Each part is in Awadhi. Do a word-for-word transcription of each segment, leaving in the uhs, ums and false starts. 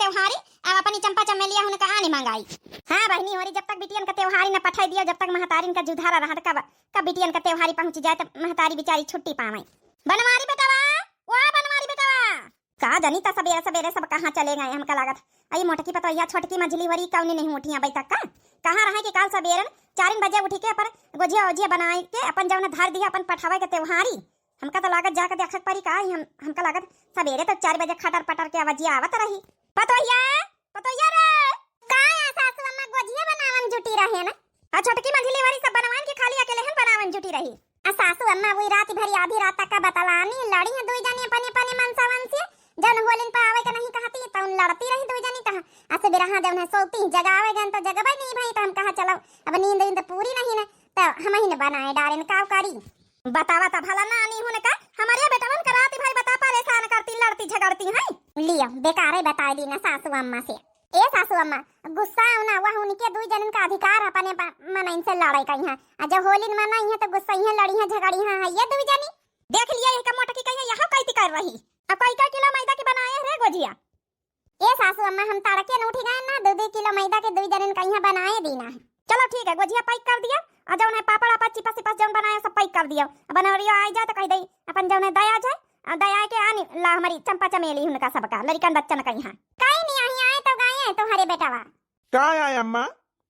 त्योहारी, अब अपनी चंपा चमेलिया हुनका आनी मंगाई। हाँ बहिनी होरी, जब तक बिटियन का त्योहारी न पठाई दियो, जब तक महतारिन का जुधारा रहत, कब, कब बिटियन का त्योहारी पहुँची जाए, तब महतारी बिचारी छुट्टी पावे। बनवारी बेटवा, ओ बनवारी बेटवा, का जानी त सबेरे सबेरे सब कहाँ चले गए, हमका लागत। अई मोटकी पतोहिया छोटकी मझली होरी कौनी नहीं उठी अबे तक का? कहाँ रहे कि काल सबेरन चारिन बजे उठी के अपन गोझिया ओझिया बनाए के अपन जौन धर दिया अपन पठावे के त्योहारी। हमका त लागत जाके देखक परी का, हम, हमका लागत सबेरे तो चार बजे खटर पटर के आवाजिया आवत रही। पतोहिया, पतोहिया रे। का या सासू अम्मा गोझिया बनावन जुटी रहे ना? आ छोटकी मझली होरी सब बनवान के खाली अकेले हन बनावन जुटी रही। आ सासू अम्मा वही रात भरी आधी रात तक का बतलानी लड़ी हैं दुई जनी अपने अपने मनसवन से। जौन होलिन पर आवे के नहीं कहती तौन लड़ती रही दुई जनी तहाँ। आ सबेरहा जौन है सोती जगावे गन तो जगबे नहीं भई तो हम कहा चलो अब नींद ईंद पूरी नहीं न तो हम ही न बनाए डारेन काव करी। बतावा त भला नानी हुनका, हमरे बेटवन का रात भर बता परेशान करती लड़ती झगड़ती हैं। लियो बेकारे बताए दी ना सासू अम्मा से। ए सासू अम्मा, गुस्सा ना हुआ, उनके दुई जनन का अधिकार है अपने प-, मनइन से लड़े का यहाँ। आ जब होलिन मनाई है तो गुस्सा ही लड़ी है झगड़ी है, है ये दुई जनी। देख लिया यही का मोटकी कहीं यहाँ कैती कर रही। अब कई का किलो मैदा के बनाए रे गोझिया? ए सासू अम्मा, हम तड़के न उठी गए ना, दो दो किलो मैदा के दुई जनन का यहाँ बनाए दीना है। चलो ठीक है, गोझिया पैक कर दिया, और जौन है पापड़ वापड़ चिपस चिपस जौन बनाए सब पैक कर दिया। अब बनवरियो आ जाए तो कह दे अपन जौन है दया जाए, और दया के आनी ला हमारी चंपा चमेली हुनका सबका लड़िकन बच्चन का यहाँ। कहीं नहीं आई आए तो गए तुम्हारे बेटवा। का आए अम्मा?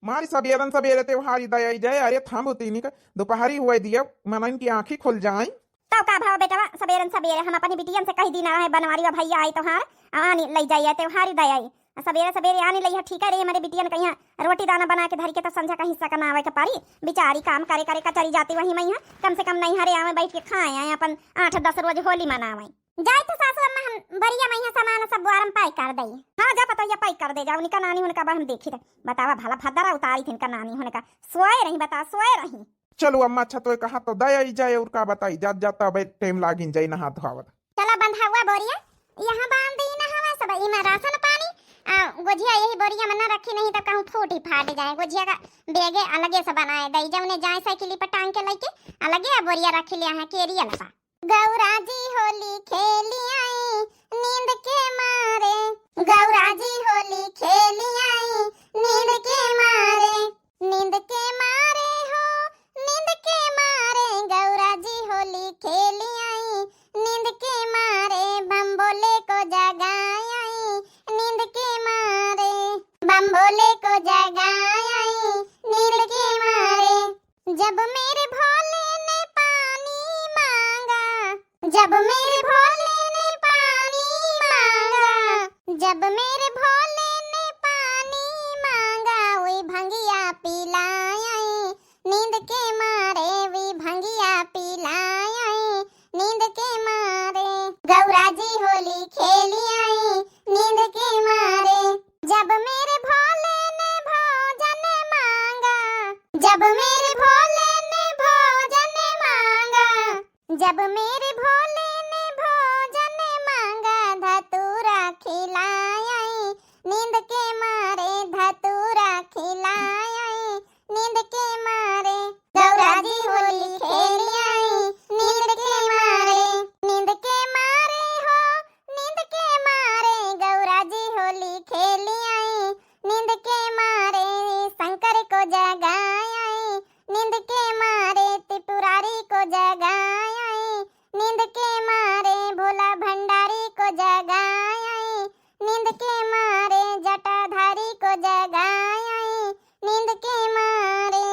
मारी सबेरन सबेरे त्योहारी दयाई जाए। अरे थाम तीनी का दोपहरी हुए दिया, मनइन की आँखी खुल जाए। तब का भाव बेटवा, सबेरन सबेरे हम अपनी बिटियन से कह दीना रहे बनवारी वा भैया आई तोहार, आनी लई जाइए त्योहारी दयाई। सबेरे सबेरे आनी लइहा ठीक है रे, हमारे बिटियन कहिया रोटी दाना बना के धरी के तो संझा का हिस्सा का ना आवे के पारी। बिचारी काम करे करे कचरी जाती वही मैया, कम से कम नहीं हरे आवे बैठ के खाए आए अपन आठ दस रोज होली मनावे। जाए तो सासू अम्मा हम बरिया मैया सामान सब बुआरम पाई कर दई। हाँ जा पतोहिया पाई कर दे जाओ, उनका नानी उनका बा हम देखी थे। बतावा भला भद्दरा उतारी थी इनका नानी उनका। सोए रही बता, सोए रही। चलो अम्मा, अच्छा तो कहा तो दयाई जाए और का बताई, जात जात अबे टाइम लागिन जाई नहा धोआवत। चला बंधावा बोरिया, यहाँ बांध दी ना हवा सब, इमा राशन पानी, आ, गोझिया यही बोरिया में ना रखी, नहीं तो कहूँ फूटी फाट जाए। गोझिया का बेगे अलगे से बनाए दई, जौने जाए साइकिल पर टांग के लेके अलगे आ बोरिया रख लिया है केरियल पा। गौरा जी होली खेली आई नींद के मारे, गौरा जी होली खेली आई नींद के मारे, नींद के मारे हो, नींद के मारे गौरा जी होली खेली आई, नींद के मारे बम भोले को जगाई आई, नींद के मारे बम भोले को जगाई आई, नींद के मारे। जब मेरे भोले ने पानी मांगा, जब मेरे भोले ने पानी मांगा, जब मेरे भोले ने पानी मांगा, वही भंगिया पिलाए आई, नींद के मारे वही भंगिया पिलाए आई, नींद के मारे। गौरा जी होली खेली आई, नींद के मारे। जब मेरे भोले ने भोजन मांगा, जब मेरे भोले ने भोजन मांगा, जब मेरे भोले ने भोजन मांगा, धतूरा खिलाए आई, नींद के मारे धतूरा खिलाए आई, नींद के मारे। गौरा जी होली खेली आई, नींद के मारे, नींद के मारे हो, नींद के मारे। गौरा जी होली खेली आई, नींद के मारे शंकर को जगाए आई, नींद के मारे त्रिपुरारी को जगाए आई, नींद के मारे भोला भंडारी को जगाए आई, नींद के मारे जटाधारी को जगाए आई, नींद के मारे।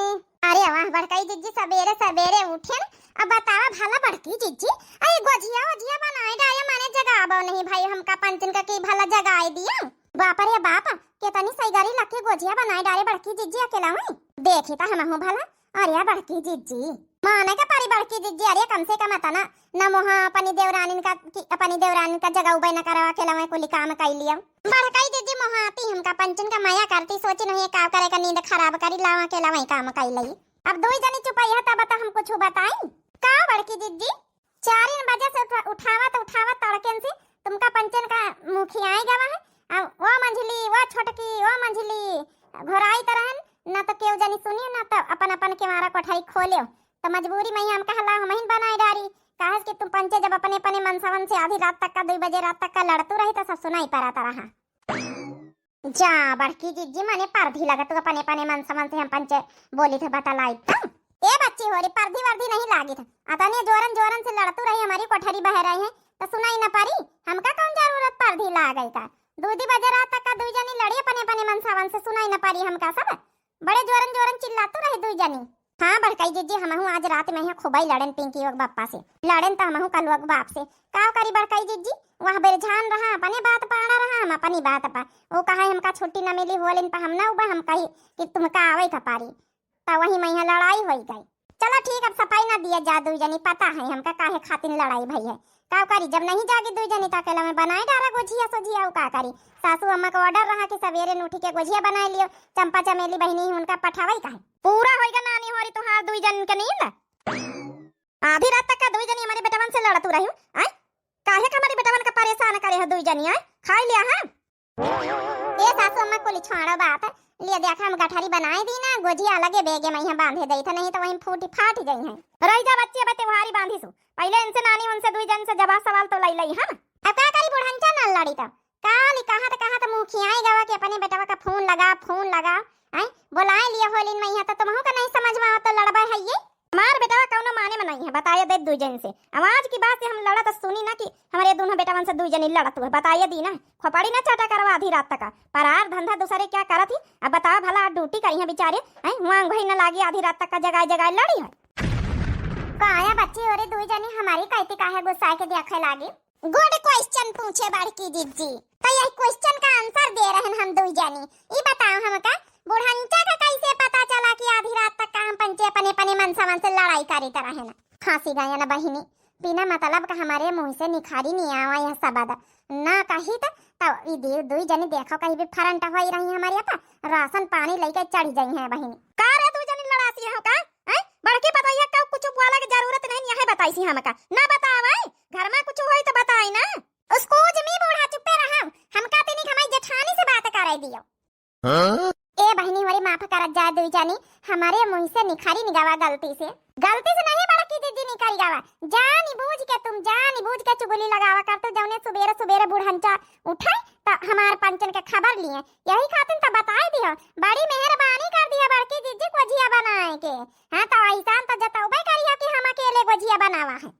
अरे वाह बड़काई जिज्जी, सबेरे सबेरे उठेन। अब बतावा भला बड़की जिज्जी, अरे गोझिया ओझिया बनाए डारे, माने जगाबो नहीं भाई हमका पंचन का की भला जगाए दिया। बाप रे बाप, केतनी सैगरी लग के गोझिया बनाए डारे बड़की जिज्जी अकेला हुई। देखी त हमहू भला। अरे बड़की जिज्जी, माने के परी बड़की जिज्जी, अरे कम से कम अतना न मोहा अपनी देवरानिन का, कि अपनी देवरानिन का जगाउबे न करवा अकेला हुई कुली काम कई लिया। बड़काई जिज्जी मोहाती हमका पंचन का मया करती, सोची नहीं का करे का नींद खराब करी, लावा अकेला हुई काम कई लई। अब दुई जनी चुपाई है तब तो हम कुछ बताई। का बड़की जिज्जी? चारिन बजे से उठा-, उठावत, उठावत तड़केन से तुमका पंचन का मुखियाए गवा है। आ, ओ मंझली, ओ छोटकी, ओ मंझली, घोराई त रहन, ना तो केहू जनी सुनी, ना तो अपन, अपन केवारा कोठारी खोले। तो मजबूरी में हम कहला, हम ही बनाए डारी। काहे कि तुम पंचे जब अपने, अपने मनसवन से आधी रात तक का, दुई बजे रात तक का लड़तू रही, तो सब सुनाई पड़त रहा। जा बड़की जिज्जी, मने परधी लगत तू अपने अपने मन समन से हम पंचे बोली थे बतलाई त। ए बच्ची होरी, परधी वर्दी नहीं लागी थे। अतने जोरन जोरन से लड़तू रही, हमारी कोठरी बह रही है, तो सुनाई न पारी। हमका कौन जरूरत परधी लागे का? दूधी बजे रात तक का दुई जनी लड़ी अपने अपने मन समन से, सुनाई न पारी हमका सब। बड़े जोरन जोरन चिल्लातू रही दुई जनी। हाँ बड़कई जिज्जी, हमहू आज रात में यहाँ खूबई लड़न पिंकी ओक बप्पा से। लड़न त हमहू कलुआ के बाप से। का करी बड़कई जिज्जी, वहाँ बेरझान रहा, अपने बात पा अड़ा रहा, हम अपनी बात पा। वो कहा हमका छुट्टी न मिली, होलिन पर हम ना उबा, हम कही कि तुमका आवे का पारी। त वही में यहाँ लड़ाई होई गई। चलो ठीक, अब सफाई ना दिया जा दुई जनी, पता है हमका काहे खातिर लड़ाई भई है। का करी, जब नहीं जागी दुई जनी त अकेला में बनाए डारा गोझिया सोझिया, उ का करी। सासू अम्मा का order रहा कि सवेरे न उठी के गोझिया बनाए लियो, चंपा चमेली बहिनी ही उनका पठावई काहे। पूरा होइगा नानी होरी तुहार दुई जन के नींद। आधी रात तक का दुई जनी हमारे बेटवन से लड़तू रही, आय? काहे का हमारे बेटवन का परेशान करे हो दुई जनी, आय? खाई लिया है? ए सासू अम्मा, कुली छोड़ो बात, लिया देखा हम गठरी बनाए दी ना, गोझिया अलगे बेगे में यहाँ बांधे दई था, नहीं तो वहीं फूटी फाट जाई है। रही जा बच्ची, अब त्योहारी बांधी सु, पहले इनसे नानी उनसे दुई जन से जवाब सवाल तो लई लई हम। अब का करी, बुढ़ंचा न लड़ी तो काली कहाँ त कहाँ त मुँह खियाई गवा कि अपने बेटवा का फोन लगा, फोन लगा, हैं? बोलाए लिया होलिन में यहाँ तो तुमहू का नहीं समझ में आवत तो लड़बे है ये। हमार बेटवा कौनो माने में नहीं है, बताए दे दुई जन से। आवाज की बात से हम लड़त सुनी ना कि हमारे दोनों बेटवन से दुई जनी लड़त हुए, बताए दी ना। खोपड़ी ना चाटा करवा आधी रात तक, पर आर धंधा दूसरे क्या करत ही? अब बताओ भला, ड्यूटी करी है बेचारे, हैं? हुआ अंगोही न लागी, आधी रात तक का जगाए जगाए लड़ी है। काया बच्ची, ओरे दुई जनी हमारी कहती काहे गुस्सा के देखे लागी? Good question पूछे बड़की जिज्जी। त यही question का answer दे रहन हम दुई जनी। ई बताओ हमका, बुढ़ंचा का कैसे पता चला कि आधी रात तक का हम पंचे अपने अपने मन समन से लड़ाई करीत रहन? फांसी गया ना बहिनी, बिना मतलब का हमारे मुँह से निखारी नहीं आवा यह शब्द। ना कही त, त ई दु-, दुई जनी देखो कहीं भी front होई रही हमारे ऊपर, राशन पानी लेके चढ़ जाई है बहिनी। का रे दुई जनी लड़ासी हो का? हैं? बड़की पतोहिया का कुछ बोला के जरूरत नहीं, यह बताई सी हमका। ना बतावे, घर में कुछ होई त बताई ना। Excuse me बूढ़ा, चुप्पे रहो। हमका तनी हमारी जेठानी से बात करे दियो। हाँ? ए बहिनी, हमारी माफ करत जाए दुई जानी, हमारे मुँह से निखरी निगावा गलती से। गलती से नहीं बड़की जिज्जी निखरी गावा। जानी बूझ के तुम, जानी बूझ के चुगली लगावा करते, जौने सुबेरे सुबेरे बुढ़ंचा उठे त हमार पंचन के खबर लिए। यही खातिर त बताए दियो। बड़ी मेहरबानी कर दिया बड़की जिज्जी गोझिया बनाए के। हाँ, त ऐसान त जतौबे करिया कि हम अकेले गोझिया बनावा है।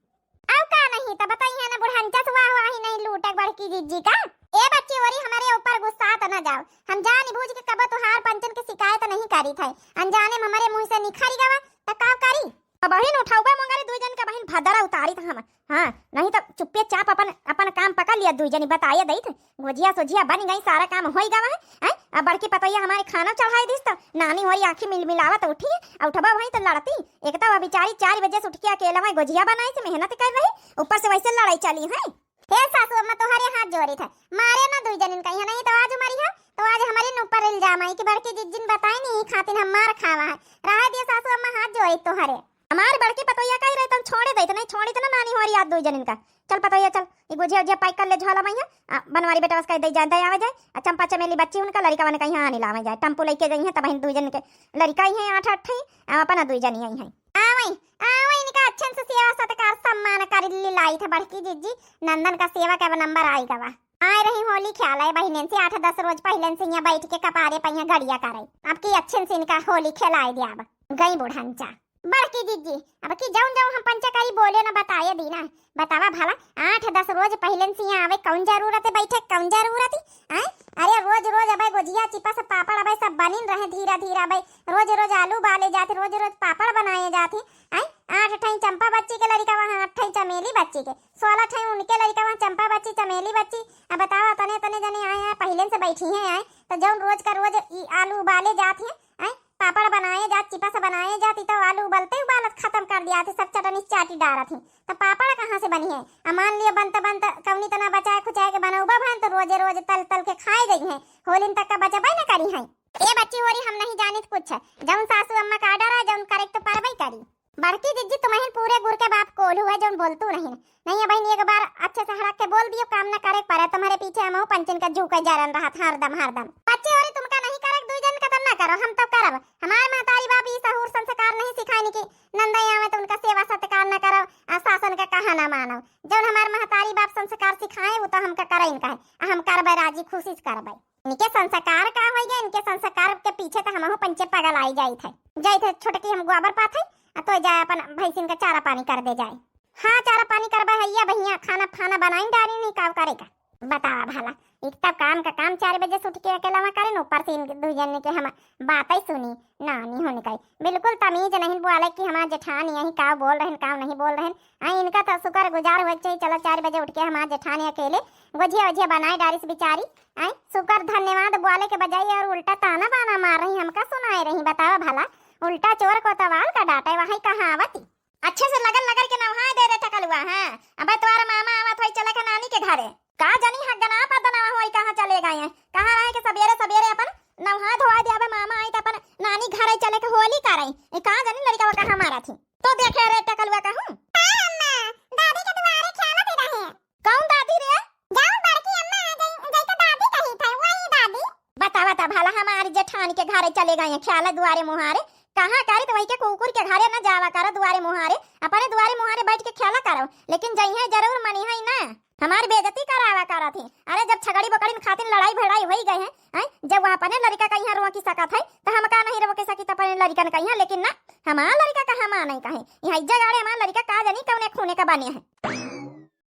अब का नहीं त बताई है ना बुढ़ंचा से वाह वाही नहीं लूटे बड़की जिज्जी का। ए बच्ची, ओरी हमारे ऊपर गुस्सा त न जाओ। हम जानी बूझ के कबो तुहार पंचन के शिकायत नहीं करी थे। अनजाने में हमारे मुँह से निखरी गवा त का करी? अब बहिन उठाउबे मुंगरी दुई जन का बहिन भदरा उतारी त हम। हाँ, नहीं त चुप्पे चाप अपन, अपन काम पकड़ लिया दुई जनी, बताए दई थे। गोझिया सोझिया बन गई, सारा काम होई गवा है, हैं? अब बड़की पतोहिया हमारे खाना चढ़ाई दिस तो नानी होरी आँखी मिल मिलावत उठी, आ उठबा वहीं तो लड़ती। एक तो वह बेचारी चार बजे से उठ के अकेला वहीं गोझिया बनाई से मेहनत कर रही, ऊपर से वैसे लड़ाई चली है। हे सासू अम्मा, तोहरे हाथ जोड़ी थे, मारे ना दुई जनिन कहीं, नहीं तो आज मरी है, तो आज हमारे न ऊपर इल्जाम आई कि बड़की जिज्जिन बताई नहीं खातिन हम मार खावा है। रहा दिए सासू अम्मा, हाथ जोड़ी तोहरे। हमार बड़की पतोहिया कही रही, तुम छोड़े दे, इतना ही छोड़ी, इतना नानी होरी आज दुई जनिन का। चल पतोहिया, चल, ये गोझिया उझिया pack कर ले, झोला मैया, आ, बनवारी बेटा उसका दे जाए, दे आवे जाए, आ, चंपा चमेली बच्ची उनका लड़िका बन कहीं आने लावे जाए, टेम्पो लेके जाई है, तब बहिन दुई जन के लड़िका ही है, आठ, आठ ही, आ, अपना दुई जनी आई है। आवे, आवे, इनका अच्छन से सेवा सत्कार सम्मान कर ली लाई थे बड़की जिज्जी, नंदन का सेवा के अब नंबर आई गवा। आए रही होली खेलाए बहिनन से, आठ दस रोज पहले से यहाँ बैठ के कपारे पे यहाँ गड़िया करे, अब की अच्छन से इनका होली खेलाए दिया अब। गई बुढ़ंचा। बड़की जिज्जी, अब की जौन जौन हम पंचा करी बोले ना बताए दी ना। बतावा भला, आठ दस रोज पहले से यहाँ आवे, कौन जरूरत है बैठे, कौन जरूरत है? आय? अरे रोज रोज अबे गोझिया चिपस पापड़ अबे सब बनिन रहे धीरा धीरा अबे। रोज रोज आलू उबाले जाते, रोज रोज पापड़ बनाए जाते। आय? आठ ठई चंपा बच्ची के लड़िका वहाँ, आठ ठई चमेली बच्ची के, सोलह ठई उनके लड़िका वहाँ चंपा बच्ची, चमेली बच्ची। अब बतावा तने तने जने आए हैं, पहले से बैठी हैं आए, तो जौन रोज का रोज ई आलू उबाले जात हैं, आय? पापड़ बनाए जात, चिपस बनाए जात, ई तो आलू उबलते उबालत खत्म कर दिया थे, सब चटनी चाटी डारत ही, तो पापड़ कहाँ से बनी है? आ मान लियो बनत बनत कौनी तना बचाए खुचाए के बनौबा भन, तो रोजे रोज तल तल के खाए गई है, होलिन तक का बचबे न करी है। ए बच्ची होरी, हम नहीं जानित कुछ, जौन सासू अम्मा का order है, जौन करे तो परबे करी। बड़की जिज्जी, तुमहिन पूरे गुर के बाप कोल्हू है, जौन बोलतू नहीं। नहीं, अब बहिन एक बार अच्छे से हड़क के बोल दियो, काम ना करे पड़े, तुम्हारे पीछे हमहू पंचन का झूके जरन रहत हरदम, हरदम। बच्ची होरी, तुमका नहीं करे, दुई जन का तब ना करो, हम तो करब। हमार महतारी बाप ई सहूर संस्कार नहीं सिखाइन कि नंदई आवे तो उनका सेवा सत्कार ना करो, आ सासन का कहा ना मानो। जौन हमार महतारी बाप संस्कार सिखाए, वो तो हमका करे इनका है, आ हम करबे राजी, खुशी से करबे। इनके संस्कार का होइ गए, इनके संस्कार के पीछे तो हमहू पंचे पगलाइ जाइत है। जाइत है छोटकी हम गोबर पाथै, आ तोय जाए अपन भैंसिन का चारा पानी कर दे जाए। हाँ, चारा पानी करबा हैया भैया, खाना फाना बनाइन डारी नहीं, काव करेगा? बतावा भला, एक तब काम का काम चार बजे से उठ के अकेलवा करेन, ऊपर से इन दुइ जने के हम बातै सुनी, नानी होने का। बिल्कुल तमीज नहीं बोले कि हमार जेठानी यही काव बोल रहेन, काव नहीं बोल रहेन। आई इनका तो शुक्रगुजार होइ के चाहिए, चलो चार बजे उठ के हमार जेठानी अकेले गोझिया ओझिया बनाए डारिस बिचारी। आई शुक्र धन्यवाद बोले के बजाय और उल्टा ताना बाना मार रही, हमका सुनाए रही। बतावा भला, उल्टा चोर कोतवाल का डांटे, वही कहावत। अच्छे से लगन लगन के नवहाए दे रे टकलुआ, हाँ। अबे तोहरे मामा आवत होई चले के नानी के घरे। का जानी हगना पदना होई कहाँ चले गए हैं। कहाँ रहे के सबेरे सबेरे अपन नवहाए धोआए दे, अबे मामा आई त अपन नानी घरे चले के होली करे। ए का जानी लड़का कहाँ मारा थी। तो देखे रे टकलुआ कहूँ। का अम्मा, दादी के दुआरे खेलत रहे। कौन दादी रे? जौन बड़की अम्मा आ गई, जैसे दादी कही थे, वही दादी। बता, बता, भला हमारी जेठानी के घरे चले गए हैं, खेला दुआरे मुहारे। कहाँ करी तो वही के कुकुर के घरे न जावा करो दुआरे मुहारे, अपने दुआरे मुहारे बैठ के खेला करो, लेकिन जइहे जरूर मनिहे ना, हमारी बेइज्जती करावा करत ही। अरे जब छगड़ी बकड़िन खातिर लड़ाई भड़ाई होई गए हैं, हैं? जब वह अपने लड़का का यहाँ रोकी सकत है, तो हम का नहीं रोकी सकी अपने लड़कन का यहाँ, लेकिन ना, हमार लड़का का हम नहीं कहे, यहाँ इज्जा गाड़े हमार लड़का का जानी कौने खूने का बने है।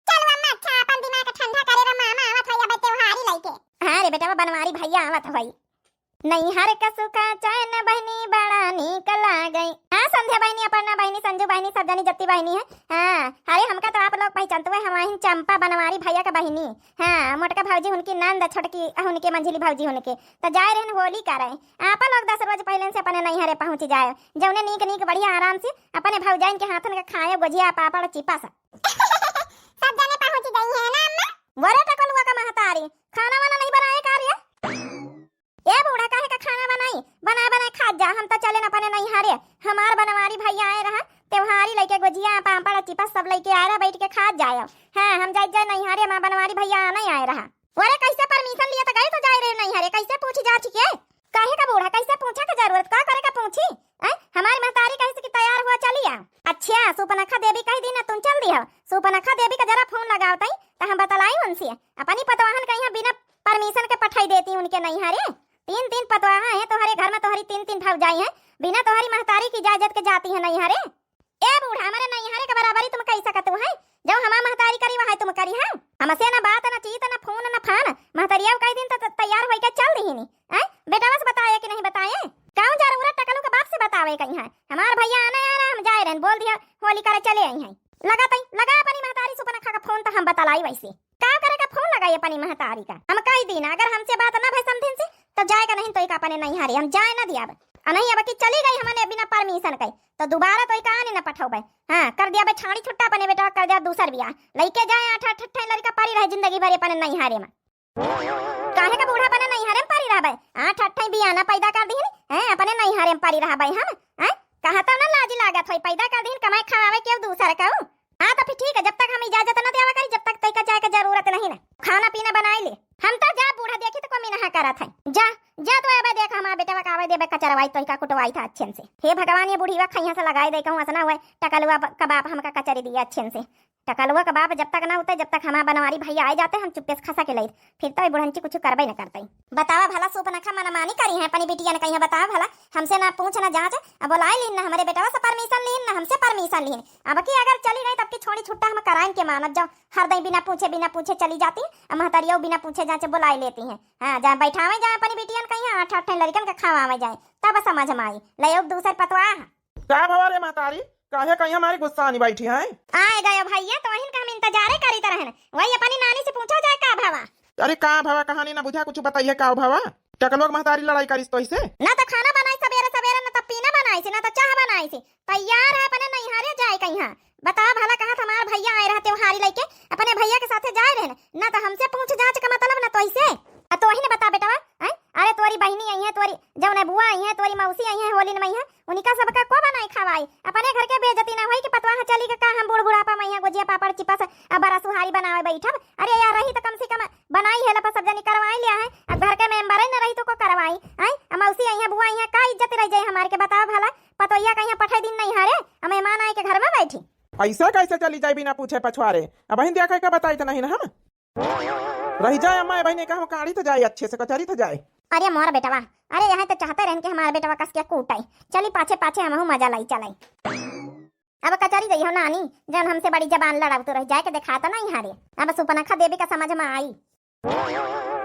चल अम्मा, अच्छा अपन दिमाग ठंडा करे रे, मामा आवत है अब त्योहारी लइके। हाँ रे बेटवा, बनवारी भैया आवत होई। नैहर का सुखा चैन बहिनी बड़ा नीक लागै। हाँ संध्या बहिनी, अपर्णा बहिनी, संजू बहिनी, सब जनी जत्ती बहिनी है। हाँ, अरे हमका तो आप लोग पहचानत हुए, हम आहिन चंपा बनवारी भैया का बहिनी। हाँ, मोटका भौजी उनकी नंद, छोटकी उनके मंझली भौजी उनके। तो जाए रहन होली करे। आप लोग दस रोज पहले से अपने नैहरे पहुँच जाए, जौने नीक नीक बढ़िया आराम से अपने भौजाइन के हाथन का खाए गोझिया पापड़ चिपस। सब जने पहुँच गई है ना अम्मा? वरे टकलुआ का महतारी, खाना वाना नहीं बनाए का रे? ए बूढ़ा, काहे का खाना बनाई? बनाए बनाए खात जा, हम तो चले न अपने नैहरे। हमार बनवारी भैया आए रहा, त्योहारी लइके गोझिया, पापड़, चिपस सब लइके आए रहा, बैठ के खात जाए। हाँ, हम जाए जाए नैहरे, हमार बनवारी भैया आने आए रहा। वरे कैसे परमिशन लिए तो गए तो जाए रहे नैहरे, कैसे पूछ जाँच के? काहे का बूढ़ा, कैसे पूछे के जरूरत, का करे का पूछी? हैं? हमारी महतारी कहे से कि तैयार हुआ चली आ। अच्छा, सुपनखा देवी कह दी ना तुम चल दी हो। सुपनखा देवी का जरा फोन लगाओ तई, तो हम बतलाई उनसे। अपनी पतवाहन का यहाँ बिना परमिशन के पठाई देती उनके नैहरे। तीन तीन पतवाहा हैं तोहरे घर में, तोहरी तीन तीन भौजाई हैं, बिना तोहरी महतारी की इजाजत के जाती है नैहरे। ए बूढ़ा, हमारे नैहरे के बराबरी तुम कह सकत हो, हैं? जब हमार महतारी करी, वह तुम करी, हैं? हमसे ना बात, ना चीत, ना फोन, ना फान। महतरिया कह दिन तो त-, तैयार होई के चल दीनी। हैं? बेटवा से बताए कि नहीं बताए? कौन जरूरत टकलू के बाप से बतावे कहीं है? हमार भैया आने आ रहा, हम जाए रहन, बोल दिया होली करे चले आई हैं। लगा तई, लगा अपनी महतारी सुपनखा का फोन तो हम बतलाई वैसे। का करे का फोन लगाई अपनी महतारी का? हम कह दीना, अगर हमसे बात ना भय समधिन से, तो जाए का नहीं तो एक अपने नैहरे, हम जाए ना दियाब। आ नहीं अब की चली गई हमने बिना परमिशन के, तो दोबारा तो एक आने ना पठौबे। हाँ, कर दिया बे छाड़ी छुट्टा अपने बेटा, कर दिया दूसर बियाह। लइके जाए आठ आठ ठे लड़का परी रहे जिंदगी भर अपने नैहरे में। काहे का बूढ़ा अपने नैहरे में परी रहबे? आठ आठ ठे बियाह ना पैदा कर दीनी, हैं, अपने नैहरे में परी रहबे हम, हैं? कहाँ तो ना लाज लागत होई, पैदा कर दीन कमाए खवावे केहू दूसर का। हाँ, तो फिर ठीक है, जब तक हम इजाजत ना देवा करी, जब तक तैका जाए के जरूरत नहीं ना। खाना पीना बनाई ले, हम तो जा बूढ़ा देखी तो को मिनहा करत है। जा, जा तो अबे देख हमार बेटवा का आवे देबे कचरवाई तोहिका कुटवाई था अच्छे से। हे भगवान, ये बूढ़ीवा खैया से लगाई दे कहूँ असना हुए टकलुआ ब-, कबाब हमका कचरी दिए अच्छे से। टकलुआ कबाब जब तक ना उते, जब तक हमार बनवारी भैया आए जाते, हम चुप्पे से खसा के लई। फिर तो ये बुढ़ंची कुछ करबे न करते। बतावा भला सुपनखा मनमानी करी है अपनी बिटिया ने कहीं, बतावा भला हमसे ना पूछ ना जांच, अब बोलाई लीन ना हमरे बेटवा से परमिशन लीन ना हमसे परमिशन लीन। अब की अगर चली गई तब की छोड़ी छुट्टा हम कराइन के मानत जाओ। हर दई बिना पूछे, बिना पूछे चली जाती, अब महतरिया बिना पूछे जांचे बोलाई लेती हैं। हाँ, जा बैठावे जाए अपनी बिटियन कहीं, आठ आठ ठे लड़कन के खवावे जाए, तब समझ में आई। ले एक दूसर पतवाह। का भवा रे महतारी, काहे कहीं हमारी गुस्सा आनी बैठी है? आए गयो भैया, तो वहिन का हम इंतजारे करीत रहन। वही अपनी नानी से पूछो जाए का भवा। अरे का भवा, कहानी ना बुझा, कुछ बताइए का भवा? टकलुआ के महतारी लड़ाई करिस तोहिसे? ना तो खाना बनाई सबेरे सबेरे, ना तो पीना बनाई से, ना तो चाह बनाई से। तैयार है अपने नैहरे जाए कहीं। बतावा भला, कहत हमार भैया आए रहा त्योहारी लइके, अपने भैया के साथे जाए रहन, ना तो हमसे पूछ जांच का मतलब ना तोहिसे। आ तोही ने बता बेटवा, हैं? अरे तोरी बहिनी आई है, तोरी जौन बुआ आई है, तोरी मौसी आई है, होली में आई है, उनका सबका को बनाई खवाई? अपने घर के बेइज्जती ना होई कि पतवाह चली के का हम बूढ़ बुढ़ापा में यहाँ गोजिया पापड़ चिपस आ बरा सुहारी बनावे बैठब? अरे यार, रही तो कम से कम बनाई है लपा सब जनी करवाई लिया है। अब घर के मेंबर ही न रही तो को करवाई, हैं? आ मौसी आई है, बुआ आई है, का इज्जत रह जाए हमारे के? बतावा भला, पतोहिया कहीं पठाई दिन नैहरे, आ मेहमान आए के घर में बैठी। ऐसा कैसे चली जाए बिना पूछे पछवारे? अब बहिन देखा के बताई तो नहीं ना हम। रहि जाए अम्मा, ए बहिनी, कहूँ काढ़ी त जाए, अच्छे से कचरी त जाए। अरे मोर बेटवा, अरे यहाँ त चाहते रहन कि हमार बेटवा कस के कूटाई। चली पाछे पाछे हमहू मजा लाई चलाई। अब कचरी जइहो नानी, जौन हमसे बड़ी जबान लड़ाऊ तो रह जाए के देखाता नहीं हारे। अब सुपनखा देवी का समझ में आई।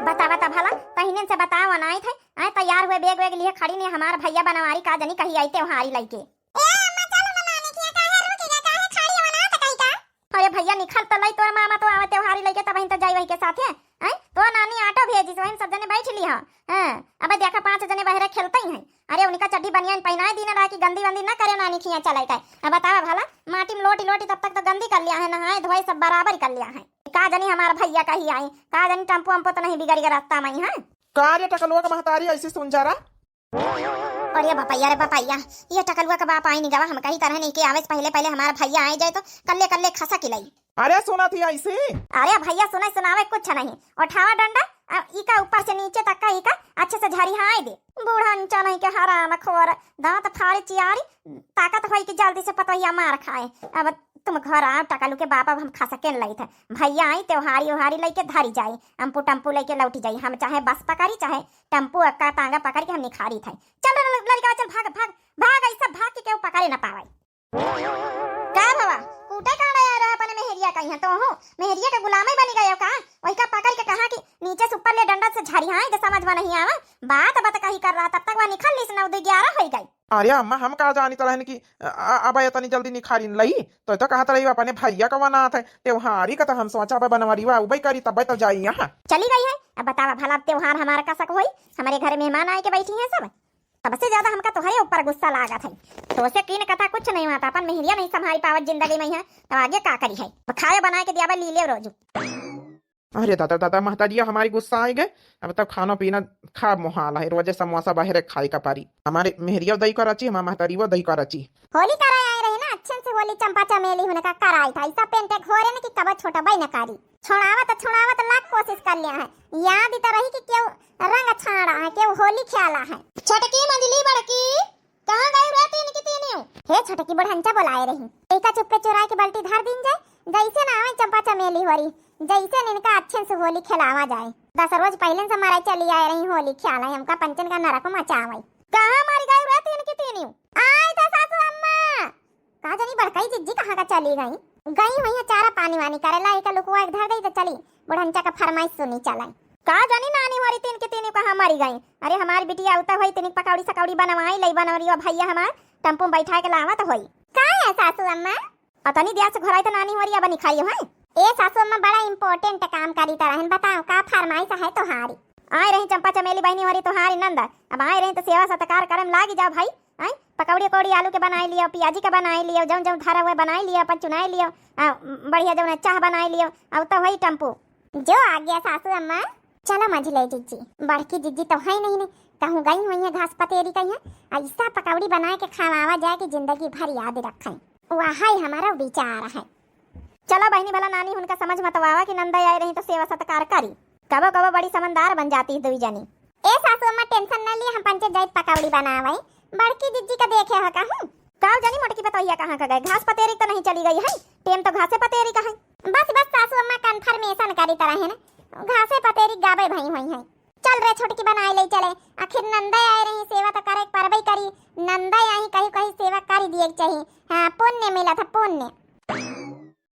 बतावा त भला, तहिने से बतावा ना आई थे। आए तैयार हुए बैग वैग लिए खड़ी ने हमार भैया बनवारी का जनी कही आई त्योहारी लइके। ए अम्मा, चलो ना नानी किया, काहे रुकेगा, काहे खड़ी हो ना त कही का? अरे भैया निखर त लई, तोर मामा तो आवे त्योहारी लइके, तबहिन त जाई वही के साथे। आए तो नानी ऑटो भेजिस, वहिन सब जने बैठ ली हाँ। हाँ, अब देखा पाँच जने बहरे खेलते ही हैं। अरे उनका चड्डी बनियान पहनाए दीना रहा कि गंदी वंदी ना करे नानी खिया चलाई का। अब बतावा भला, माटी में लोटी लोटी तब तक तो गंदी कर लिया है, नहाए धोए सब बराबर कर लिया है। का जनी हमार भैया कही आई, का जनी टेम्पो अम्पो तो नहीं बिगड़ गया रास्ता में, हाँ? का रे टकलुआ का महतारी ऐसी सुन जा रहा? अरे बपैया रे बपैया, ये टकलुआ का बाप आई नहीं गवा, हम कही तरह नहीं के आवे से पहले पहले हमार भैया आए जाए तो कल्ले कल्ले खसा किलाई। अरे सुनत ही ऐसी। अरे भैया सुने सुनावे कुछ नहीं, उठावा डंडा, आ, ई का ऊपर से नीचे तक का ई का अच्छे से झरिहाए दे। बूढ़ा अंचा नहीं के हराम खोर, दांत फाड़ चियारी, ताकत होई कि जल्दी से पतोहिया मार खाए। अब तुम घर आओ टकलू के बाप, अब हम खसकेन लई थे। भैया आई त्योहारी उहारी लइके धरी जाई, अम्पू टम्पू लइके लौटी जाई। हम चाहे बस पकड़ी चाहे टम्पू अक्का तांगा पकड़ के हम निखारी थे। चल रे लड़का चल भाग भाग भाग, ऐसा भाग के केहू पकड़े ना पावे। का भवा, कूटे कांडे आए रहे अपने मेहरिया का यहाँ, तो हो मेहरिया के गुलामे बनी गए का? वही का पकड़ के कहा कि नीचे से ऊपर ले डंडा से झरिहाए दे, समझ में नहीं आवा। बात बात कही कर रहा, तब तक वह निखर ली से नौ दो ग्यारह हो गई। अरे अम्मा, हम का जानी तरहन कि अ, अ, अब इतनी जल्दी निखारिन लई, तो तो कहत रही अपने भैया का वनात है, त्योहारी का तो हम सोचा बा बनवरी वा उबई करी तब तो जाई यहाँ। चली गई है, अब बतावा भला अब त्योहार हमारा कसक होई, हमारे घर मेहमान आए के बैठी हैं सब। सबसे ज्यादा हमका तोहरे ऊपर गुस्सा लागत है। तोसे कीन कथा कुछ नहीं होता, अपन मेहरिया नहीं संभाल पावत जिंदगी में है, तो आगे का करी है? खाए बनाए के दिया बा, ली ले रोजू। अरे दादा दादा, महतारिया हमारी गुस्सा आई गए। अब तब खाना पीना खा मोहाल है, रोजे समोसा बाहरे खाए का पारी। हमारे मेहरिया दही का रची, हमारे महतारिया दही का रची। होली कराए आए रही ना, अच्छे से होली चंपा चमेली होने का कराई था। ऐसा पेंटे घोरे ने कि कब छोटा बाई न कारी। छोड़ावत छोड़ावत लाख कोशिश कर लिया है, याद तो रही कि केहू रंग छाड़ा है, केहू होली खेला है। छोटकी मंझली बड़की, कहाँ गई रे तीन की तीनियो? हे छोटकी बुढ़ंचा बोलाए रही, इनका चुप्पे चुराए के बाल्टी धर दीन जाए, जैसे ना आवे चंपा चमेली होरी, जैसे इनका अच्छे से होली खेलावा जाए। दस रोज पहले से मराई चली आए रही होली खेला, हमका पंचन का नरक मचावे। कहाँ मारी गई रे तीन की तीनियो? आई था सासू अम्मा। का जानी बड़कई जिज्जी कहाँ का चली गई? गई हुई है चारा पानी वानी करे ला, एक लुकुआ एक धर दई तो चली, बुढ़ंचा का फरमाइश सुनी चलाई। का जानी नानी होरी तीन के तीनी कहाँ मरी गई। अरे हमारी बिटिया उतर हुई, तीनी पकौड़ी सकौड़ी बनवाई लई बनवरी भैया हमार टेम्पो में बैठा के लावत होई। का है सासू अम्मा? अतनी दिया से घोराई तो नानी होरी अब निखाई है। ए सासू अम्मा बड़ा important काम करी तरह है, बताओ का फरमाइश है तोहारी? आए रही चंपा चमेली बहनी होरी तोहारी नंद, अब आए रही तो सेवा सत्कार करम लागी जाओ भाई। आए पकौड़ी उकौड़ी आलू के बनाई लियो, पियाजी के बनाई लियो, जौन जौन धरा हुआ बनाई लियो, अपन चुनाई लियो, आ, बढ़िया जौन चाह बनाई लियो, अब तो वही टेम्पो। जो आ गया सासू अम्मा। चलो मंझले जिज्जी, बड़की जिज्जी तो है नहीं ने, कहूँ गई हुई है घास पतेरी कहीं, ऐसा पकौड़ी बनाए के खावावा जाए कि जिंदगी भर याद रखें। वही हमारा विचार है। चलो बहनी भला नानी उनका समझ मत आवा कि नंदा आई रही तो सेवा सत्कार करी। कबो कबो बड़ी समझदार बन जाती है दुई जनी। ए सासू अम्मा tension न लिए, हम पंचे जाइत पकौड़ी बनावे। बड़की जिज्जी का देखे हो कहूँ। का जानी मोटकी पतोहिया कहाँ का गए, घास पतेरी तो नहीं चली गई है, टेम तो घासे पतेरी का है। बस बस सासू अम्मा confirmation करी तरह है ना, घासे पतेरी गाबे भई हुई है। चल रे छोटकी बनाए ले चले, आखिर नंदे आए रही, सेवा तो करे परबे करी, नंदे आई कहीं कहीं सेवा करी दिए के चाहिए। हाँ पुण्य मिला था पुण्य।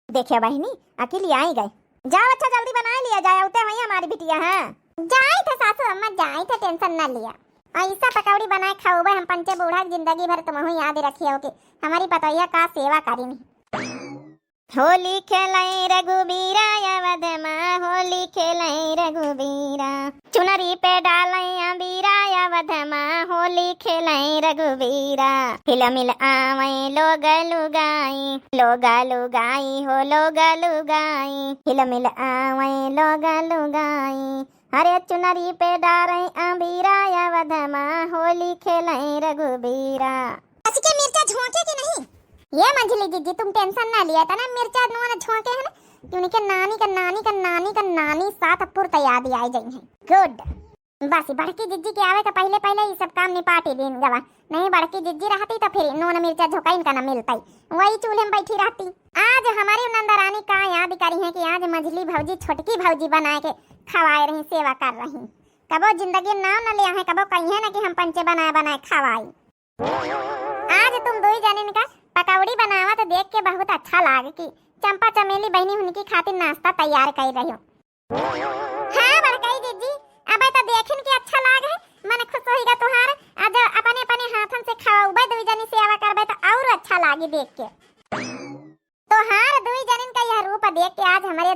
देखियो बहिनी, अकेली आई गए। जाओ अच्छा जल्दी बनाए लिया जाए, उते हुई हमारी बिटिया है। जाई थे सासू अम्मा, जाई थे, tension न लिया। ऐसा पकौड़ी बनाए खाओबे हम पंचे बूढ़ा के जिंदगी भर तुमहू याद रखियो कि हमारी पतोहिया का सेवा करी नहीं। होली खेलैं रघुबीरा अवध मा, होली खेलैं रघुबीरा। चुनरी पे डालैं अबीरा अवध मा, होली खेलैं रघुबीरा। हिलमिल आवैं लोग लुगाई, लोग लुगाई हो लोग लुगाई। हिलमिल आवैं लोग लुगाई। हरे चुनरी पे डालैं अबीरा अवध मा, होली खेलैं रघुबीरा। कस के मिर्चा झोंके कि नहीं? ये मंझली जिज्जी तुम tension ना लिया, इतना मिर्चा नून झोंके है ना कि उनके नानी का नानी का नानी का नानी सात पुरता याद आई जाई है। Good। बस बड़की जिज्जी के आवे के पहिले पहिले ई सब काम निपाटी दीन गवा, नहीं बड़की जिज्जी रहती तो फिर नून मिर्चा झोंका इनका न मिलतई, वही चूल्हे में बैठी रहती। आज हमरी नंदरानी का याद करी है कि आज मझली भौजी छोटकी भौजी बनाए के खवाए रही, सेवा कर रही। कबो जिंदगी में नाव न ले आहे, कबो कहिए न कि हम पंचे बनाए बनाए खवाई। आज तुम दुई जनिन का पकौड़ी बनावत देख के बहुत अच्छा लाग कि चंपा चमेली बहिनी उनकी खातिर नाश्ता तैयार कर रही हो। हाँ बड़कई जिज्जी, अबे तो देखिन के अच्छा लाग है, मन खुश होइगा तुहार। आज अपने अपने हाथन से खवाउबे दुई जनी सेवा करबे तो और अच्छा लागी देख के। तोहार दुई जनिन का यह रूप देख के आज हमरे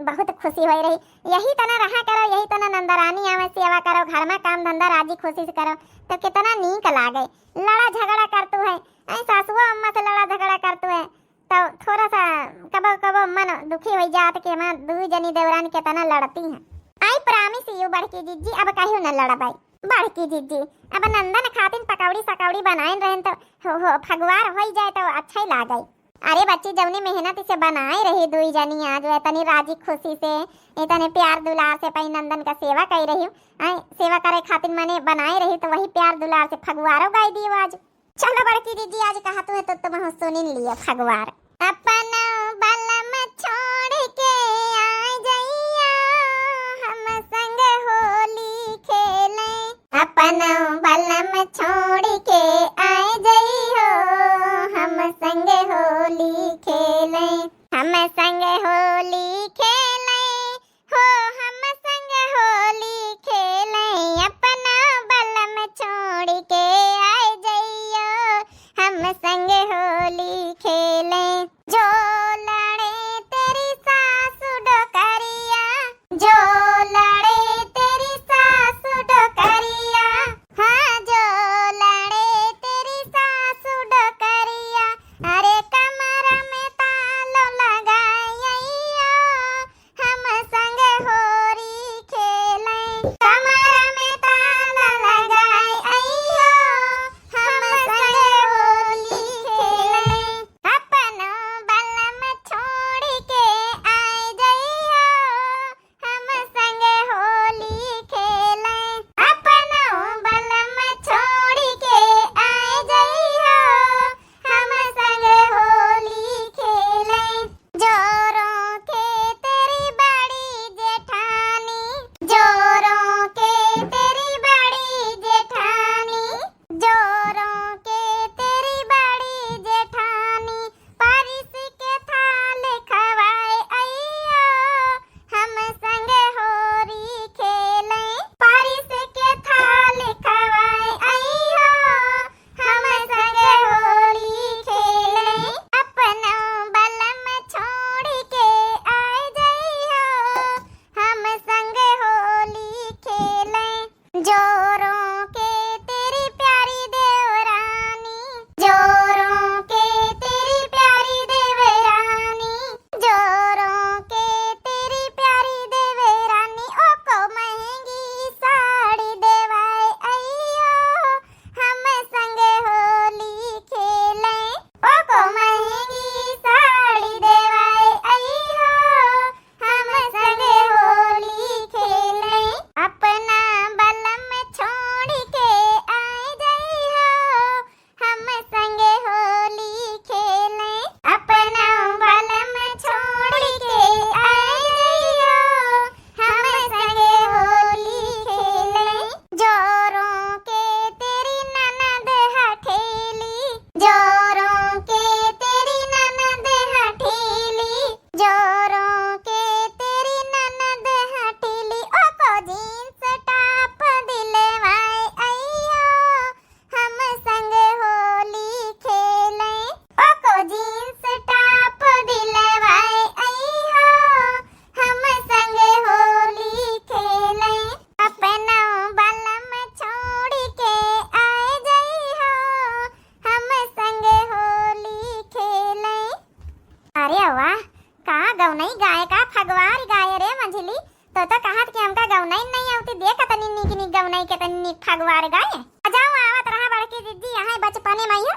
बहुत खुशी होई रही। यही तना रहा करो, यही तना नंदरानी आवे सेवा करो, घर में काम धंधा राजी खुशी से करो, तो कितना नीक लागे। लड़ा झगड़ा करतू है, ऐ सासुआ अम्मा से लड़ा झगड़ा करतू है, तो थोड़ा सा कबो कबो मन दुखी होई जात कि हमार दुई जनी देवरानी कितना लड़ती हैं। I promise you बड़की जिज्जी, अब कहियो न लड़बै। बड़की जिज्जी, अब नंदन खातिन पकौड़ी सकौड़ी बनाइन रहन तो हो, हो, फगवार होई जाए तो अच्छा ही लागे। अरे बच्ची, जौनी मेहनत से बनाए रही दुई जनी, आज वो इतनी राजी खुशी से, इतने प्यार दुलार से अपने नंदन का सेवा कर रही हूँ। आए, सेवा करे खातिर मने बनाए रही तो वही प्यार दुलार से फगवारो गाई दियो आज। चलो बड़की दीदी, आज कहा तू है तो तुम सुनिन लियो फगवार। अपन बलम छोड़ के आ जइयो, हम संग होली खेले। अपन बलम छोड़ के आ जइयो, हम संग होली खेले। हम संग होली खेले, हो हम संग होली खेले। अपना बलम छोड़ के आ जइयो, हम संग होली खेले। जो लड़े तेरी सासु डोकरिया, जो लड़े तेरी सासु डोकरिया, हाँ, जो लड़े तेरी सासु डोकरिया, अरे कमर में तालो लगाइयो, हम संग होरी खेले। कमर में तालो लगाइयो, हम संग होली खेले। अपनो बलम छोड़ के आ जइयो, हम संग होली खेले। अपनो बलम छोड़ के आ जइयो, हम संग होली खेले। जोरों के तेरी बड़ी जेठानी, जोरों के तेरी बड़ी जेठानी, जोरों के तेरी बड़ी जेठानी, परिस के थाल खवाए अइयो, हम संग होरी खेले। परिस के थाल खवाए अइयो, हम संग होली खेले। अपनो बलम छोड़ के आ जइयो, हम संग होली खेले। जोरों के तेरी प्यारी देवरानी, जोरों के तेरी प्यारी देवरानी, जोरों के तेरी प्यारी देवरानी, ओको महंगी साड़ी देवाए अइयो, हम संग होली खेले। ओको महंगी साड़ी देवाए अइयो, हम संग होली खेले। अपना बलम छोड़ के आ जइयो, हम संग होली खेले। अपना बलम छोड़ के आ जइयो, हम संग होली खेले। जोरों के तेरी ननद हठेली, जोरों के तेरी ननद हठेली, जोरों के तेरी ननद हठेली, ओको jeans top दिलवाए अइयो, हम संग होली खेले। ओको jeans top दिलवाए अइयो, हम संग होली खेले। अपनो बलम छोड़ के आ जइयो, हम संग होली खेले। अरे वाह, का गौनई गाए, का फगवार गाए रे मंझली। तो तो कहत कि हमका गौनई नहीं आवती, देख तनी नीक नीक गौनई के तनी नीक फगवार गाए। आ जाओ, आवत रहा बड़की जिज्जी, यहाँ बचपने में ही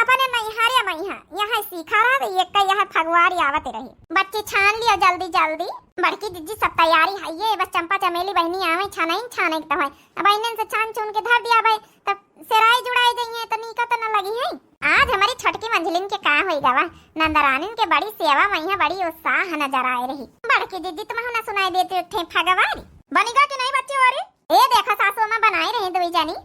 अपने नैहरे में ही यहाँ सीखा रहा, तो ये का यहाँ फगवार आवत रही। बच्ची छान लियो जल्दी जल्दी। बड़की जिज्जी, सब तैयारी है ये, बस चंपा चमेली बहिनी आवे, छानई छाने के तो है। अब इन्हन से छान छून के धर दिया भाई, तब सेराई जुड़ाई जइहे तो नीका तो न लगी है। आज हमारी छोटकी मंझलिन के का होई गवा, नंदरानिन के बड़ी सेवा मइहाँ बड़ी उत्साह नजर आए रही। बड़की जिज्जी, तुम ना सुनाई देती एक ठे फगवारी। बनिगा कि नहीं बच्ची होरी? ए देखा सासू अम्मा बनाई रही दुई जनी।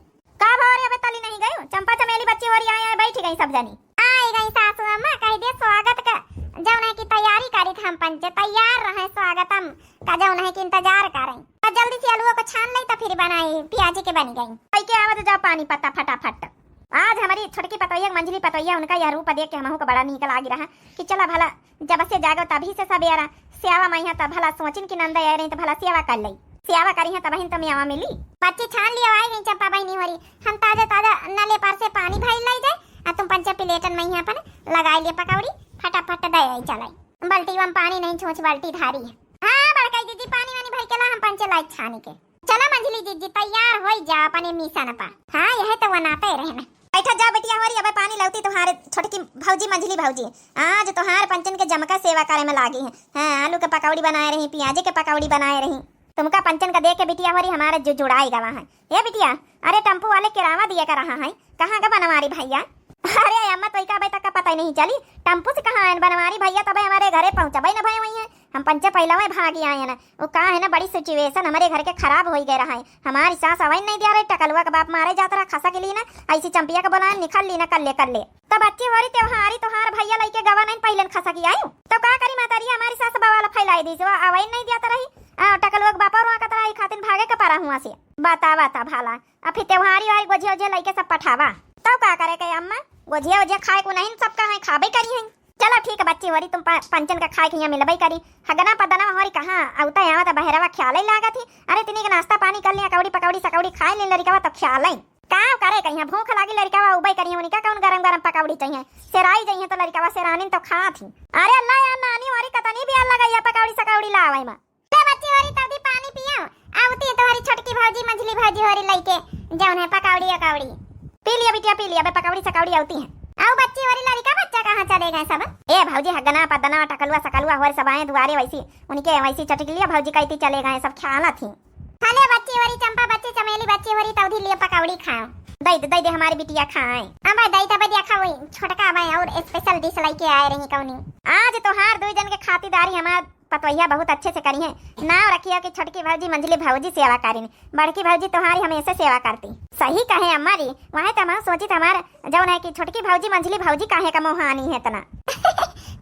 का भवा रे, अबे तली नहीं गयू? चंपा चमेली बच्ची होरी आए, आए बैठी गई सब जनी। आई गई सासू अम्मा, कह दे स्वागत का, जौन है कि तैयारी करी थे हम पंचे, तैयार रहे स्वागतम का, जौन है कि इंतजार करें। तो जल्दी से अलुआ को छान ले तो फिर बनाई, पियाजी के बनी गई। कई के आवत जा पानी पत्ता फटाफट। आज हमारी छोटकी पतोहिया, मंझली पतोहिया, उनका यह रूप देख के हमहू का बड़ा नीक लागी रहा कि चला भला जब से जागो तभी से सबेरा सेवा मइहाँ तब भला सोचिन कि नंदा आए रही तो भला सेवा कर लई। सेवा करी है तबहिन तो मेवा मिली। बच्ची छान लियो, आई गई चंपा बहिनी होरी। हम ताजा ताजा नले पर से पानी भर लाई जाए, आ तुम पंचे प्लेटन मइहाँ अपन लगाई लिए पकौड़ी, फटाफट दे आई चलाई। बाल्टी में पानी नहीं, छूछ बाल्टी धारी है। हाँ बड़काई जिज्जी, पानी वानी भर के ला, हम पंचे लाई छानी के। चला मंझली जिज्जी, तैयार होई जा अपने मिशन पा। हाँ, यह तो वनाते रहना। बैठा जा बिटिया होरी, अबे पानी लौती तुम्हारे छोटकी भौजी, मंझली भौजी। आज तुम्हारे पंचन के जमका सेवा करे में लागी है। हाँ, आलू के पकौड़ी बनाए रही, पियाजे के पकौड़ी बनाए रही। तुमका पंचन का देख के बिटिया होरी हमारे जो जुड़ाई गवा है। ए बिटिया, अरे टेम्पू वाले किरावा दिए का रहा है, कहाँ का बनवारी भैया? अरे अम्मा, तोई का अबे तक का पता ही नहीं चली, टेम्पू से कहाँ आयन बनवारी भैया, तबे हमारे घरे पहुँचबे न भय हुई है। हम पंचे पहलवे भागी आए ना। वो का है ना, बड़ी सिचुएशन हमारे घर के खराब होई गए रहा है। हमारी सास अवैन नहीं दिया रही, टकलुआ के बाप मारे जात रहा, खसा के ली ना, ऐसी चंपिया के बोलाए, निकल ली ना, कर ले, कर ले। तब बच्ची होरी त्योहारी तोहार भैया लइके गवा नहीं, पहले न खसा की आयु। तो का करी मातारी, हमारी सास बवाल फैलाई दी, जो अवैन नहीं दिया रही, आ, टकलुआ के बापा रोआ कतरा, ई खातिन भागे के परा हुआ से। बतावा ता भाला, अब फिर त्योहारी वारी गोझिया ओझिया लइके सब पठावा। तब का करे के अम्मा, गोझिया ओझिया खाए को नहीं, सब कहाँ खाबे करी हैं। चलो ठीक है बच्ची होरी, तुम प-, पंचन का खाए के यहाँ मिलबे करी। हगना पदना होरी कहाँ अउता यहाँ तो बहरवा ख्याल ही लागत ही। अरे तिनी के नाश्ता पानी कर लिया, कौड़ी पकौड़ी सकौड़ी खाए ले लड़िकवा तो ख्याल ही। का करे कहीं भूख लागी लड़िकवा उबे करी, उनका कौन गरम गरम पकौड़ी चाहिए, सेराई चाहिए तो लड़िकवा सेरानिन तो खात ही। अरे अल्लाह यार नानी होरी कतनी भी अल्लाह गई पकौड़ी सकौड़ी लावे मा। ले बच्ची होरी तौदी पानी पियो, आवती है तुम्हारी छोटकी भौजी, मंझली भौजी होरी लइके, जौन है पकौड़ी अकौड़ी। पी लिया बिटिया, पी लिया, अबे पकौड़ी सकौड़ी आवती है। आओ बच्ची होरी, लड़िका बच्चा कहाँ चले गए सब? ए भौजी, हगना पदना टकलुआ सकलुआ होरी सब आए दुआरे, वैसी उनके वैसी चटक लिया भौजी, कहती चले गए सब, ख्याल थी। खा ले बच्ची होरी, चंपा बच्ची, चमेली बच्ची होरी, तौदी लिए पकौड़ी खाओ। दे दे, दे दे हमारी बिटिया खाए। अब दे दे, अब देखा वही छोटका अब और स्पेशल डिश लइके आए रही कौनी। आज तोहार दुई जन के खातिरदारी हमार पतोहिया बहुत अच्छे से करी है। नाव रखियो कि छोटकी भौजी मंझली भौजी सेवा करिन, बड़की भौजी तोहारी हमेशा सेवा करती। सही कहे अम्मा जी, वहे तो हम सोचित हमार जौन है कि छोटकी भौजी मंझली भौजी काहे का मोहानी है इतना।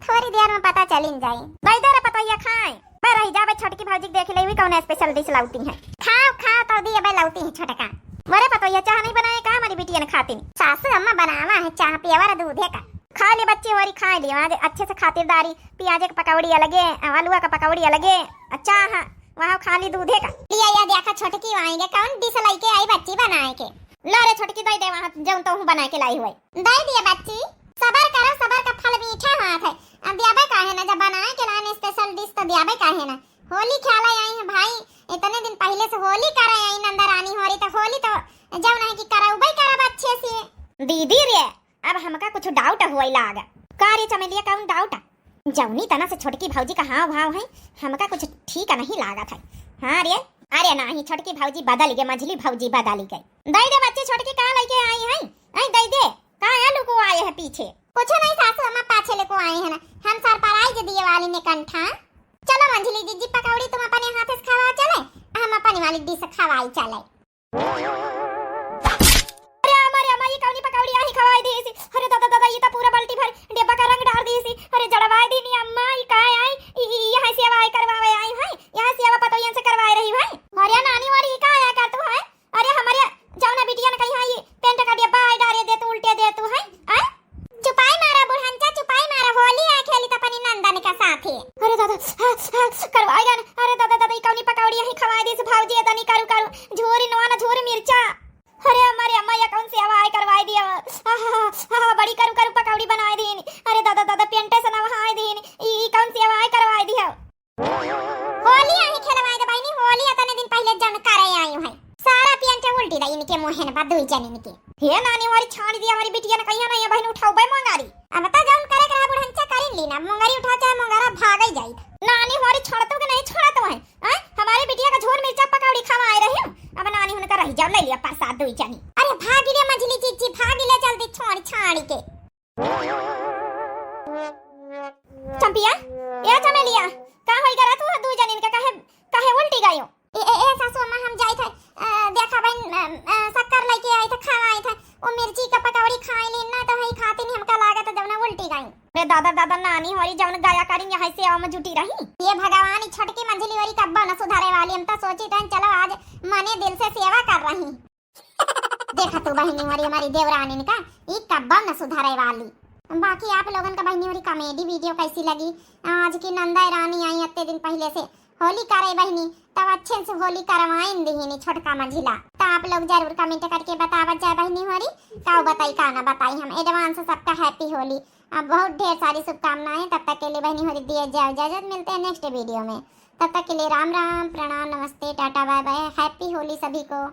थोड़ी देर में पता चलिन जाई। दे दे रे पतोहिया खाए, बे रही जा, बे छोटकी भौजी के देख ले हुई कौन स्पेशल डिश लाउती है। खाओ खाओ, तौदी अबे लाउती है छोटका। मोरे पतोहिया चाह नहीं बनाए का हमारी बिटिया ने खातिन? सासू अम्मा बनावा है चाह, पियावा रे दूधे का। खा ले बच्ची होरी, खा ले, आज अच्छे से खातिरदारी पियाजे के पकौड़ी अलगे, आलूआ के पकौड़ी अलगे, अच्छा हाँ, वहाँ खाली दूधे का। लिया, या देखा छोटकी वहाँ के कौन डिश लइके आई बच्ची बनाए के। ला रे छोटकी, दे दे वहाँ जौन तोहू बनाए के लाई हुए। दे दिए बच्ची, सबर करो, सबर का फल मीठा होत है। अब दियाबे काहे ना, जब बनाए के लाने स्पेशल डिश तो दियाबे काहे ना। होली खेले आई है भाई, इतने दिन पहले से होली करे आई नंदा रानी होरी, तो होली तो जौन है कि करौबे करब अच्छे से। दीदी रे, अब हमका कुछ डाउट हुए लाग। का रे चमेलिया, कौन डाउट? जौनी तना से छोटकी भौजी का हाव भाव है, हमका कुछ ठीक नहीं लागत है। हाँ रे, अरे नाही, छोटकी भौजी बदल गई, मझली भौजी बदल गई। दे दे बच्ची, छोटकी का लइके आई है? आई दे दे, का आलू को आए है पीछे? कुछ नहीं सासू अम्मा, पाछे ले को आए हैं ना, हम सरप्राइज दिए वाली ने कंठा। चलो मंझली जिज्जी, पकौड़ी तुम अपने हाथ से खवा चले, हम अपने वाली डिश खवाई चले। अरे अम्मा रे अम्मा, ये कौनी पकौड़ी आही खवाई दी इसी? अरे दादा दादा, ये तो पूरा बाल्टी भर डिब्बा का रंग डार दी इसी। अरे जड़वाई दी नी अम्मा, ये का आई? ई, ई, यहाँ सेवा आई करवावे आई है, यहाँ सेवा पतोहियन से करवाए रही है। अरे नानी वाली, ये का आया कर तू है? अरे हमारे जौना बिटिया ने कही है, ये पेंट का डिब्बा आई डारे दे तू, उल्टे दे तू है, आय? चुपाई मारा बुढ़ंचा, चुपाई मारा, होली आ खेली त अपनी नंदन के साथे। अरे दादा, हाँ, हाँ, करवाएगा ना। अरे दादा, दादा, ई कौनी पकौड़ी यही खवाई दी से भौजी, इतनी करू, करू, झोरी नवाना, झोरी मिर्चा। अरे अम्मा रे अम्मा, ये कौन सी हवा आई करवाई दी? आहा, आहा, बड़ी करू, करू पकौड़ी बनाई दीन। अरे दादा, दादा, पेंटे से नवाई दीन। ई, ई कौन सी हवा आई करवाई दी है? होली आही खेलवाए दे बहिनी, होली अतने दिन पहले जन करे आई है। सारा पेंट उल्टी दा इनके मुँहे न बा दुई जन इनके। हे नानी वाली, छाड़ दिया हमारी बिटिया ने, कहिया ना ये बहिन उठाओ बे मंगारी। अब तो जौन करे के रहा बुढ़ंचा करी लीना, मुंगरी उठा चाहे मुंगरा भागई जाई। नानी होरी छोड़तो के नहीं छोड़तो है, हैं? हमारी बिटिया का झोर मिर्चा पकौड़ी खावा आए रही हूँ। अब नानी हुनका रह जाओ, ले लिया प्रसाद दुई जनी। अरे भागी ले मंझली चीची, भागी ले जल्दी छोड़ छाड़ी के। चंपिया, ए चमेलिया, का होई गरा तू दुई जनिन के काहे, काहे उल्टी गयो? ए, ए, ए, सासू अम्मा, हम जाइत है, अ, देखा बहन, अ, अ, शक्कर लेके आइत है, खावा आइत है। वो मिर्ची का पकौड़ी खाए ली ना, तो वही खाती नहीं, हमका लागत है जब ना उल्टी गई। रे दादा, दादा, नानी होरी जवन गया करी यहाँ से आवा में जुटी रही। ये भगवान, ई छोटकी मंझली होरी कब्बो न सुधारे वाली। हम तो सोची तन चलो आज मने दिल से सेवा कर रही। देखा तू बहनी होरी हमारी देवरानी का, ई कब्बो न सुधारे वाली। बाकी आप लोगन का बहनी होरी comedy video कैसी लगी? आज की नंदा रानी आई इतने दिन पहले से, होली करे बहिनी, तब अच्छे से होली करवाइन दिहिनी छोटका मंझिला। तो आप लोग जरूर comment करके बतावत जाए बहिनी होरी, का बताई का ना बताई। हम advance सबका happy होली, अब बहुत ढेर सारी शुभकामनाएं। तब तक के लिए बहिनी होरी दिए जाओ इजाजत, मिलते हैं next video में। तब तक के लिए राम राम, प्रणाम, नमस्ते, टाटा, bye bye, happy होली सभी को।